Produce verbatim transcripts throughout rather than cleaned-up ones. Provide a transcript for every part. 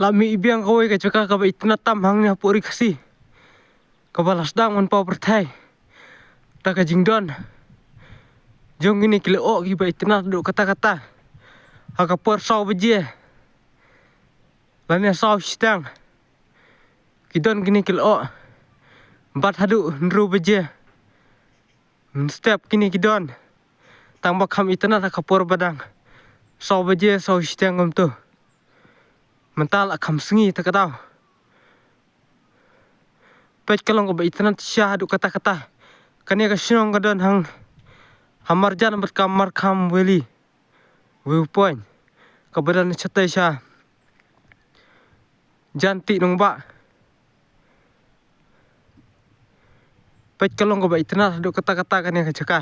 La mih biang kawei ka jaka kaba itynnad tam hangne hapoh Ri Khasi, kaba la sdang ban paw pyrthei da ka jingdon jong kine ki lyoh kiba itynnad haduh katta katta. Ha ka por saw baje lane saw shiteng ki don kine ki lyoh, bad haduh hynriew baje mynstep kine ki don. Tang ba kham itynnad ha ka por ba dang saw baje, saw shiteng kumto. Mynta la kham sngi ta ka daw. Peit ka long kaba itynnad shisha haduh katta katta. Kane ka shnong ka don hang ha marjan bad ka Markham Valley View Point, kaba don shatei sha Jantih Nongbah. Peit ka long kaba itynnad haduh katta katta kane ka jaka.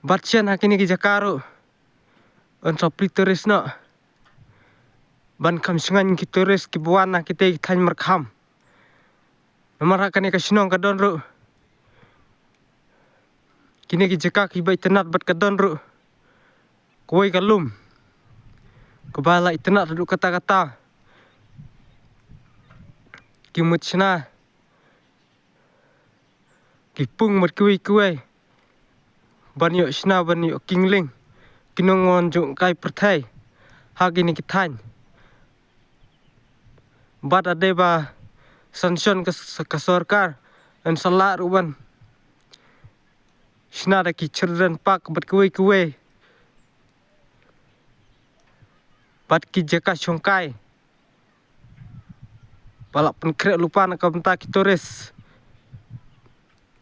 Bad shen ha kine ki jaka ruh yn sa plie tourist noh ban kham shngaiñ ki tourist kiba wan na kitei ki thaiñ markham. Namar ha kane ka shnong ka don ruh kine ki jaka kiba itynnad bad ka don ruh kawei ka lum kaba la itynnad haduh katta katta. Ki mut shna, ki pung bad kiwei kiwei ban ïoh shna, ban ïoh kingling ki nongwan jong kai pyrthei ha kine ki thaiñ. Bad hadei ba sanction ka, ka sorkar, yn sa lah ruh ban shna da ki children park bad kiwei kiwei, bad ki jaka shongkai ba la pynkhreh lypa na ka bynta ki tourist.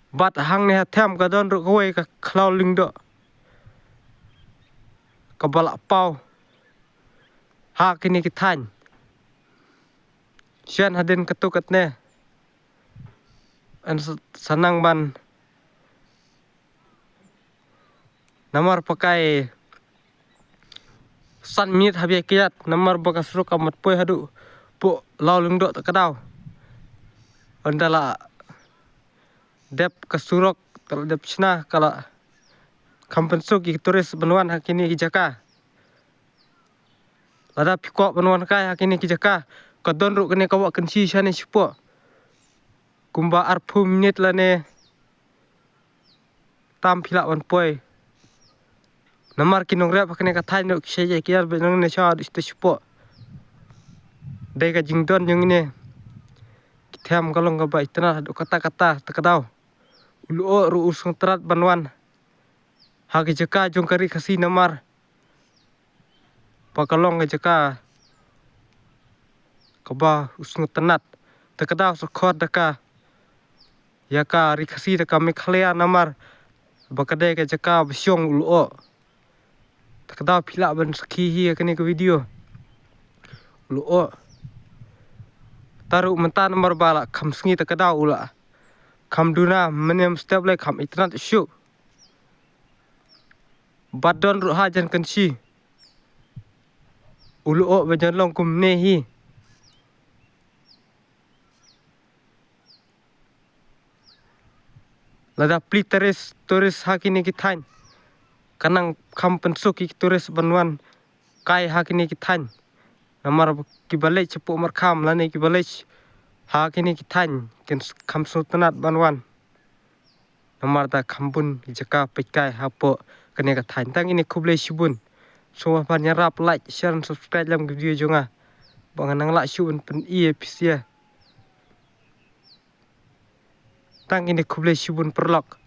Bad hangne ha them ka don ruh kawei ka khlaw lyngdoh kaba la paw ha kine ki thaiñ. Shen hadien katto katne yn sa, sa nang ban namar pakai san minit haba ïa kiad, namar ba ka surok ka mat poi haduh poh law lyngdoh ta ka daw. Ynda la dep ka surok, ka la dep shna, ka la kham pynsuk ïa ki tourist ban wan ha kine ki jaka. Lada phi kwah ban wan kai ha kine ki jaka, ka don ruh kane ka wah kynshi shane shapoh, kumba arphew minit lane tam phi lah ban poi. Namar ki nongrep ha kane ka thaiñ ruh ki shait ïa kiad beit nangne sha haduh shata shapoh. Dei ka jingdon jong kine ki them ka long kaba itynnad haduh katta katta ta ka daw. U lyoh ruh u sngewtynnad ban wan ha ki jaka jong ka Ri Khasi namar ba ka long ka jaka kaba u sngewtynnad. Ta ka daw sa khot da ka ïa ka Ri Khasi da ka Meghalaya namar ba ka dei ka jaka ba shong u lyoh. Ta ka daw phi lah ban sakhi hi ïa kane ka video. U lyoh. Ta ruh mynta namar ba la kham sngi ta ka daw u la kham duna, mynne mynstep lei kham itynnad shuh. Bad don ruh hajan kynshi u lyoh ba jan long kumne hi. Lada plie tourist, tourist ha kine ki thaiñ, ka nang kham pynsuk ïa ki tourist ban wan kai ha kine ki thaiñ. Namar kiba leit shapoh Markham lane kiba leit ha kine ki thaiñ kin s-, kham sngewtynnad ban wan. Namar da kham bun ki jaka peit kai hapoh kane ka thaiñ. Tang kine, khublei shibun. Sngewbha ban ïarap like, share and subscribe lam ki video jong nga ba ngan nang lah shuh ban pyni ïa phi sha. Tang kine, khublei shibun paralok.